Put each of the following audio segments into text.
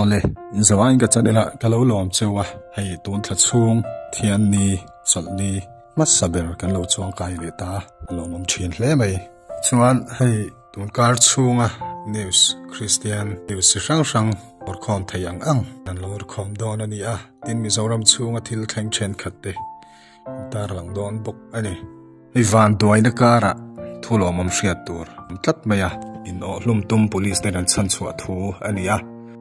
Awle, inzavain ka channel ah ka lo lawm cheu a, hei tun thla chhung Thianni, Chawlhni hmasa ber kan lo chuang kai leh ta a, a lawmawm thin hle mai. Chuan hei tun kar chhunga news Kristian news chi hrang hrang awrkhawm thei ang ang kan lo awrkhawm dawn a ni a, tin Mizoram chhunga thil thleng thenkhat te kan tarlang dawn bawk a ni. Hei vanduaina karah thu lawmawm hriat tur awm tlat mai a, inawhhlum tum police ten an chhanchhuah thu a ni a.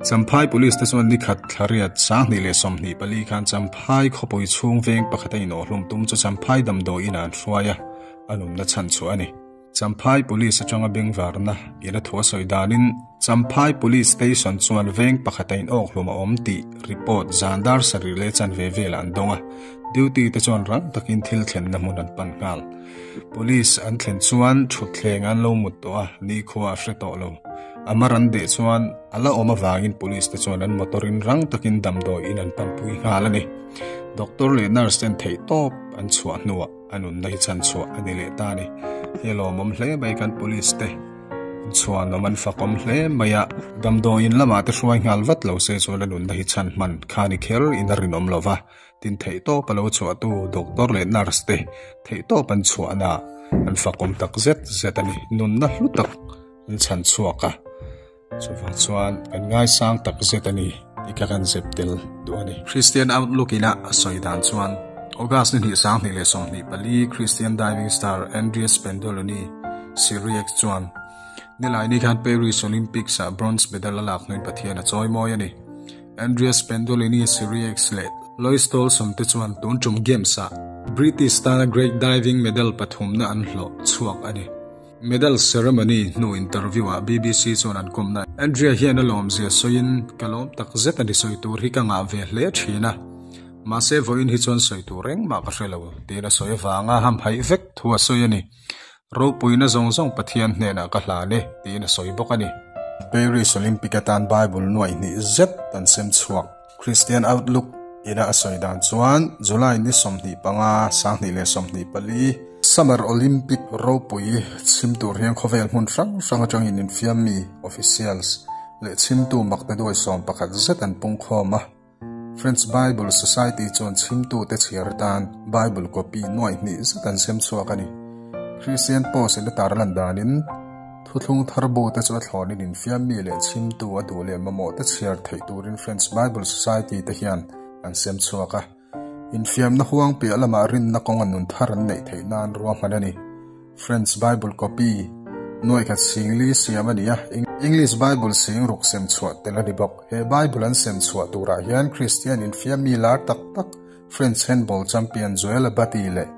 Champhai police te chuan nikhat thlariat 2024 khan Champhai khawpui chhung veng pakhata inawhhlum tum chu Champhai damdawi inah an hruai a, a nunna chhanchhuah a ni. Champhai Police atanga bengvarna in a thu a sawi danin Champhai Police Station chuan veng pakhata inawkhlum a awm tih report zan dar sarih leh chanve velah an dawng a, duty te chuan rang takin thil thlenna hmun an pan nghal. Police an thlen chuan thutthleng an lo mut tawh a, nikhua a hre tawh lo. A mar an deh chuan a la awm avangin Police te chuan an motor in rang takin damdawi in an panpui nghal a ni. Doctor leh nurse ten theihtawp an chhuah hnuah A nunna hi chhanchhuah a ni leh ta a ni. Hei lawmawm hle mai kan police te chhuanawm an fakawm hle mai a, damdawiin lamah te hruai nghal vat lo se chuan a nunna hi chhan hman kha ni kher in a rinawm lo va, tin theihtawp a lo chhuahtu doctor leh nurse te theihtawp an chhuahna an fakawm tak zet zet a ni. Nunna hlu tak an chhanchhuak a. Chuvang chuan kan ngaisang tak zet a ni tih kha kan zep tel duh a ni. Christian Outlook ina a sawi dan chuan August ni hnih 2024 Christian diving star Andrea Spendolini Sirieix chuan Nilaini khan Paris Olympics ah bronze medal a lak hnuin Pathian a chawi mawi a ni. Andrea Spendolini Sirieix leh Lois Tolson te chuan tun tum Games ah British tana Great Diving medal pathumna an hlawh chhuak a ni. Medal ceremony hnu interview ah BBC chuan an kawmna Andrea hian a lawmzia sawiin, Ka lawm tak zet a ni sawi tur hi ka ngah ve hle thin a, mahse vawiin hi chuan sawi tur engmah ka hre lo, tiin a sawi avanga hamhaih vek thu a sawi a ni. Ropuina zawng zawng Pathian hnenah ka hlan e, tiin a sawi bawk a ni. Paris Olympic atan Bible nuaih hnih zet an sem chhuak. Christian Outlook ina a sawi dan chuan July ni 25, 2024, Summer Olympic ropui chhim tur hian khawvel hmun hrang hrang atangin infiammi, officials, leh chhimtu makte duai 11 zet an pungkhawm a. French Bible Society chuan chhimtute chhiar atan Bible copy nuaih hnih zet an sem chhuak a ni. Christian Post in a tarlan danin, Thuthlung thar bute chu a thlawnin infiammi leh chhimtu a duh leh mamawhte chhiar theih turin French Bible Society te hian an sem chhuak a. Infiamna huang piah lamah rinna kawnga nun thar an neih theih nan ruahman a ni. French Bible copy nuaikhat singli siam a ni a, English Bible sing ruk sem chhuah tel a ni bawk. He Bible an sem chhuah turah hian Kristian infiammi lar tak tak French handball champion Joel Abati leh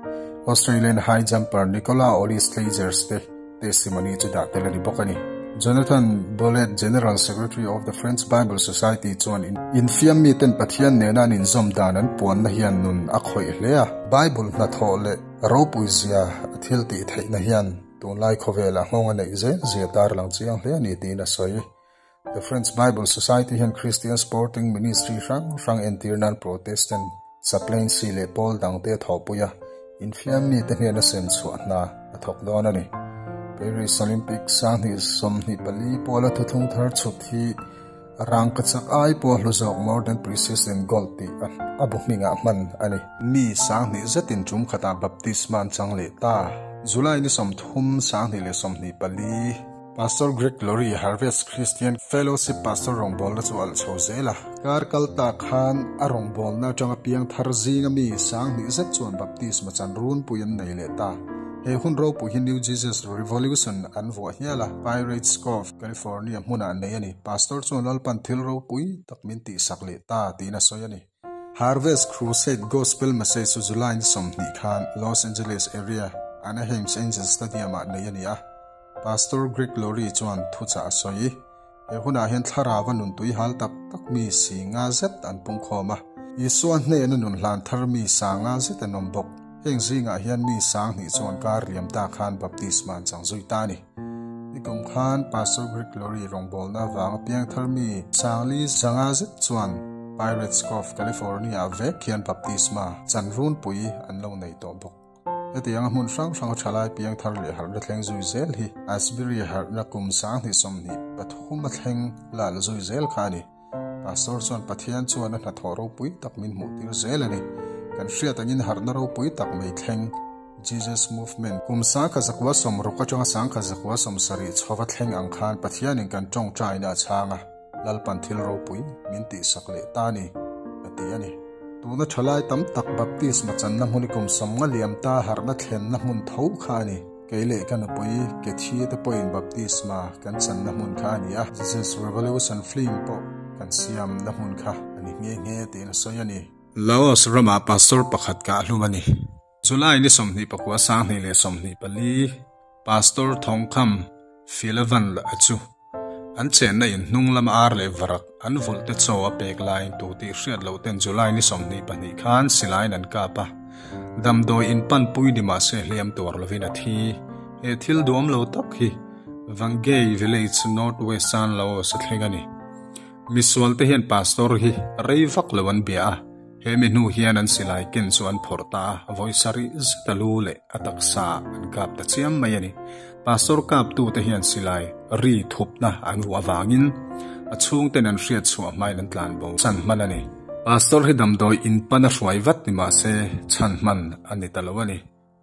Australian high jumper Nicola Olyslagers te testimony chu dah tel a ni bawk a ni. Jonathan Bollet, General Secretary of the French Bible Society chuan infiam miten Pathian nena an inzawm dan an puanna hian nun a khawih hle a. Bible hnathawh leh ropuizia a thil tih theihna hian tunlai khawvelah nghawng a neih zel zia tarlang chiang hle a ni tiin a sawi. The French Bible Society hian Christian Sporting Ministry hrang hrang entir nan Protestant Chaplaincy leh pawl dangte a thawhpui a, infiam mite hnena sem chhuah hna a thawk dawn a ni. Paris Olympic 2024 pawla thuthlung thar chhut hi rangkachak ai pawh a hlu zawk more than precious than gold tih a bu hmingah hman a ni. Mi 2000 zetin tum khatah baptisma an chang leh ta. July ni 30, 2024. Pastor Greg Laurie, Harvest Christian Fellowship Pastor rawngbawlna chu alh chho zel a. Kar kal tak khan a rawngbawlna atanga piang thar zinga mi 2000 zet chuan baptisma chan runpui an nei leh ta. He hun ropui hi New Jesus Revolution an vuah hial a, Pirates Cove, California hmunah nei a ni. Pastor chuan Lalpan thil ropui tak min tihsak leh ta tiin a sawi a ni. Harvest Crusade Gospel Message chu July ni 20 khan Los Angeles area Anaheim's Angels Stadium-ah nei a ni a. Pastor Greg Laurie chuan thuchah a sawi. He hunah hian thlarau a nun tui hal tak tak mi si nga zet an pungkhawm a. Isua hnehna nun hlan thar mi sa nga zet an awm bawk. Heng zingah hian mi 2000 chuan kar liam ta khan baptisma an chang zui ta a ni. Nikum khan Pastor Greg Laurie rawngbawlna avanga piang thar mi 40 zanga zet chuan Pirates Cove, California-ah vek hian baptisma chan runpui an lo nei tawh bawk. Hetianga hmun hrang hranga thalai piang thar leh harhna thleng zui zel hi Asbury harhna kum 2023 a thleng lal zui zel kha a ni. Pastor chuan Pathian chuan a hnathawh ropui tak min hmuhtir zel a ni. Kan hriat angin harhna ropui tak mai thleng, Jesus Movement, kum 1960 atanga 1970 chhova thleng ang khan Pathianin kan tawngtaina a chhang a, Lalpan thil ropui min tihsak leh ta a ni, a ti a ni. Tuna thalai tam tak baptisma channa hmun i kum 50 liam ta harhna thlenna hmun tho kha a ni. Kei leh ka nupui Cathy te pawhin baptisma kan channa hmun kha a ni a, Jesus Revolution film pawh kan siamna hmun kha a ni nghe nghe tiin a sawi a ni. Laos ramah pastor pakhat kah hlum a ni. July ni 29 2024, Pastor Thongkham Philavan a chu an chenna in hnung lama ar leh varak an vulh te chaw a pek laiin tu tih hriat loh ten July ni 22 khan silaiin an kap a, damdawi in panpui ni mah se hliam tuar lovin a thi. He thil duam lo tak hi Vangei Village, North Western Laos a thleng a ni. Misual te hian Pastor hi rei vak lo an bia a, he mi hnu hian an silai ken chu an phawrh ta a, vawi sarih zet a lu leh a taksa an kap ta chiam mai a ni. Pastor kaptu te hian silai ri thupna an vuah avangin a chhungten an hriat chhuah hmain an tlan bo chhan hman a ni. Pastor hi damdawi in pan a hruai vat ni mah se chhan hman a ni ta lo a ni.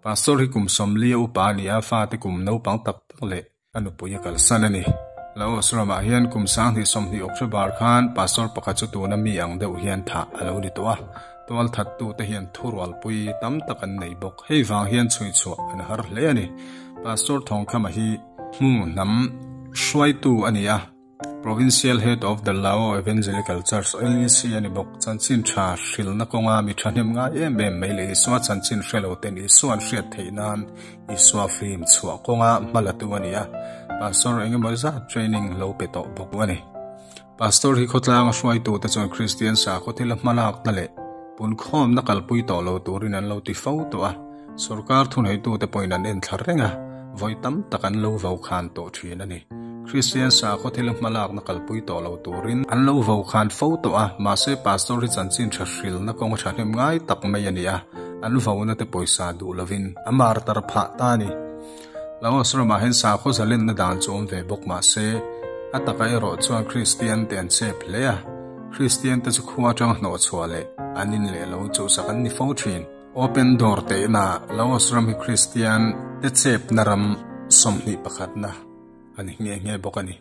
Pastor hi kum 40 a upa a ni a, fate kum naupang tak tak leh A nupui a kalsan a ni. Laos ramah hian kum 2020 October khan pastor pakhat chu tuna mi ang deuh hian thah a lo ni tawh a. Tualthattute hian thurualpui tam tak an nei bawk. Hei vang hian chhuichhuah an har hle a ni. Pastor Thawngkhama hi hmu hnam hruaitu a ni a. Provincial Head of the Lao Evangelical Church, LEC, a ni bawk. Chanchin tha hrilna kawnga mi thahnem ngai em em mai leh Isua chanchin hre lo ten Isua an hriat theih nan Isua film chhuah kawnga hma la tu a ni a, Pastor engemaw zat training lo pe tawh bawk a ni. Pastor hi khawtlanga hruaitute chuan Kristian sakhaw thila hmalakna leh punkhawmna kalpui tawh lo turin an lo ti fo tawh a, Sorkar thuneitute pawhin an enthla reng a, vawi tam tak an lo vo khan tawh thin a ni. Kristian sakhaw thil hmalakna kalpui tawh lo turin an lo vo khan fo tawh a, mahse Pastor hi chanchin tha hrilna kawng thahnem ngai tak mai a ni a, an vona te pawisa duh lovin a mar tar phah ta a ni. Laos ramah hian sakhaw zalenna dan chu awm ve bawk mahse, a taka erawh chuan Kristian te an chep hle a, Kristian te chu khua atanga hnawhchhuah leh an in leh lo chuhsak an ni fo thin. Open Door tehna Laos ram hi Kristian te chepna ram 21 na a ni nghe nghe bawk a ni.